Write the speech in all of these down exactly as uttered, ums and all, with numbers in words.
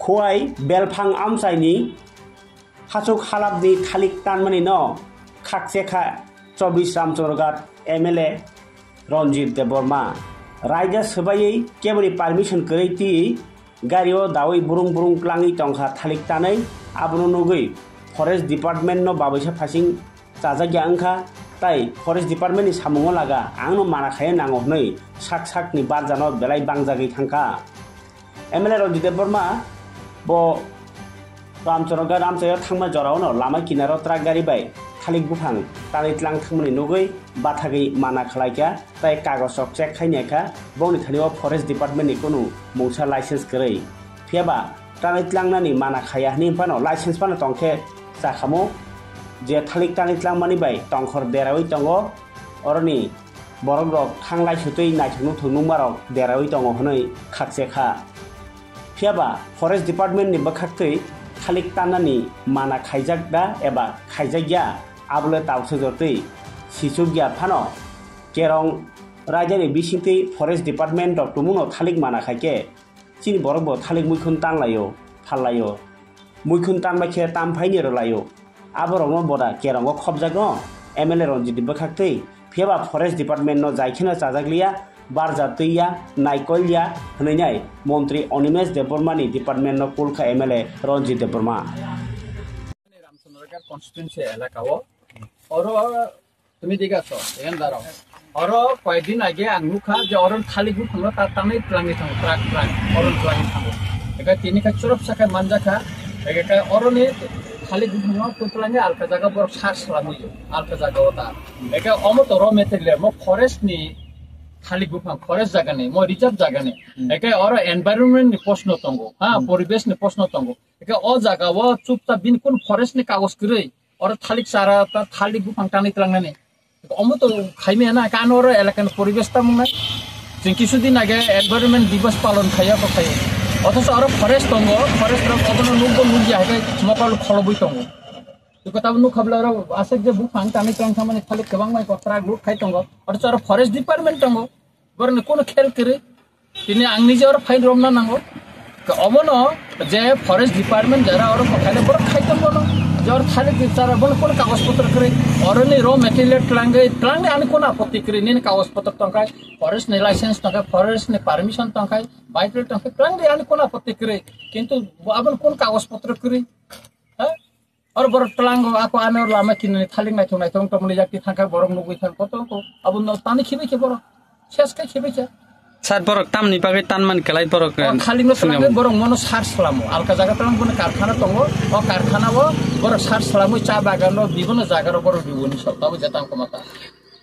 Khowai Belphang amchaini hachuk halapni thalik tanmani no khakchekha chobbish Ramchandraghat M L A Ranjit Debbarma. Raida swbaiwi keboni permission kwrwi twiwi gario dawi burung burung klangwi tongkha thalik tanwi, abono nugwi Forest Department no babuisa phasing chajakya wngkha, tai Forest Department ni samungo laga ang no mana khaiya nango hwnwi sak sak ni barjano belai bangjagwi thangkha. M L A Ranjit Debbarma bo Ramchandraghat amchaio thangma jorao no lama kinaro truck gari bai thalik buphang tanwi tlang thangmani nugwi bathagwi mana khwlaikha, tai kagoj rok check khainai kha, bongni thani o Forest Department ni kunu mungsa license kwrwi. Phiyaba tanwi tlangnani mana khaiya hwnwi phano license phano tongkhe chakhamo je thalik tanwi tlangmani bai tongkhor derawi tongo, oroni borok rok thanglai sutwi naithok nuthok nungma rok derawi tongo hwnwi khakchekha. Phiyaba Forest Department ni bwkhaktwi thalik tannani mana khaijak da eba khaijakya, abole tausajotwi sichukya phano kerong raidani bisingtwi Forest Department rok tumuno thalik mana khaikhe chini borok bo thalik muikhun tanlaio, phallaio. Muikhun tanbai khe tam phaini rwlaio. Aborokno boda kerongo khopjago M L A Ranjit ni bwkhaktwi, phiyaba Forest Department no jai kheno chajakliya, barja twiya, naikolya hwnwi nai Montri Animesh Debbarma ni department no kulkha M L A Ranjit Debbarma. Ramchandraghat constituency elaka o oro Tumi diga so, yan daro. Oro koyekdin age ang nukha je oro thalik buphangno ta tanwi twlangwi thango, trak trak, oro twlangwi thango. Ega tini kha churop sakai manjakha, ega kha oroni thalik buphangno twlangwi alka jaga borok sar swlamwi, alka jaga o ta. Ega omo to raw material, mo forest ni thalik buphang, forest jaga ni, mo reserve jaga ni. Ega oro environment ni proshno tongo, ha, poribesh ni proshno tongo. Ega o jaga o chupta bini kun forest ni kagoj kwrwi, oro thalik chara ta thalik buphang tanwi twlangnani. Omo to khaimaya na, kano oro elakani poribesh tamung nai. Chwng kisu din age environment divas palon khaiya ko khaio. Othocho oro forest tongo, forest rok obono nukbo nukya hai khe mokol kholobwi tongo. Tei kotabo nukha bwla oro aswk je buphang tanwi twlang thangmani thalik kwbangma ko truck load khai tongo. Othocho oro forest department tongo. Borokni kono khel kwrwi. Tini ang nije oro file romna nango. Ka omono je forest department jara oro kokhaino borok khai tong bono. Je oro thalik di chara bono kono kagoj potro kwrwi. Oroni raw material twlangwi, twlangwi ani kono apotti kwrwi. Nini kagoj potro tongkhai, forest ni license tongkhai, forest ni permission tongkhai, vital tongkhai, twlangwi ani kono apotti kwrwi. Kintu bo aboni kono kagoj potro kwrwi. Ha? Oro borok twlango ako ano lama kinani thalik naithok naithok tongmani yakti thangkha borok nugwi thang koto ko abo no tani khibi khe borok ses khe khibi khe. Sir, borok tamni bagwi tanman kwlai borok, o eh, thalik no swnam. Twlangwi borok mono sar slamo alka jaga twlang bono karkhana tongo, o karkhana o borok sar slamwi cha bagan no bibono jaga ro borok riboni sok tabo je tang koma ta.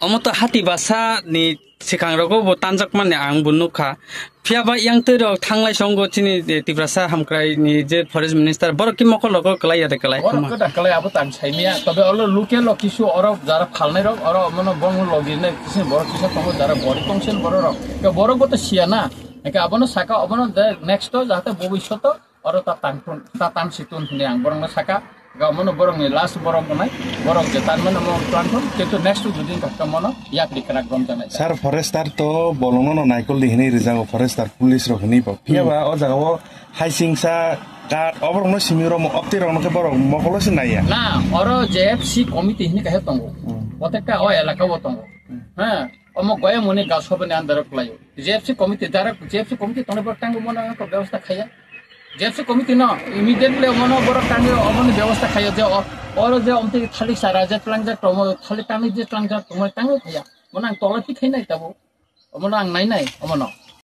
Omo to hati basa ni swkang rogo bo tanjak mani ang bo nukha. Phiya ba yang twi rok thanglai songo chini, eh, Tiprasa hamkrai ni je forest minister, borok ki mokol rogo kwlai ya de kwlai. Borok kwda kwlai abo tang sai miya. Tobe olo local lo kisu oro jara phalnai rok, oro mono bong logi ne kisin borok kisa tongo jara bori tongsen borok rok. Ke borok bo to siya na. Ke abono saka, abono de next to jate bobishoto oro ta tangthun, ta tang situn hwnwi ang borokno saka, ga omono borokni last borok wngnai, borok je tanmano omo twlangthun, kintu next week jodi wngkha khe omono yapri kwrak romjaknai. Sir, forester to bolongno no naikol di hwnwi rijago, forester, police rok hwnwi bo. Phiya ba o jaga o haisingsa, guard, oborokno simi romo, opti rokno khe borok mokolo se naiya. Na, oro J F C committee hwnwi kaisa tongo. Hmm. Protekta o elaka o tongo. Hmm. Ha, omo Goyamoni gasobani under o kwlaio. J F C committee, direct J F C committee tongnai borok tango mono wngkha bebostha khaiya. J F C committee no immediately omono borok tangwi oboni bebostha khaio je o-, oro je omtwi thalik sara je tlangjak tongo, thalik tangwi je tlangjak tongo, tangwi khaiya. Mono ang tola thi khainai tabuk. Omono ang nainai, omono.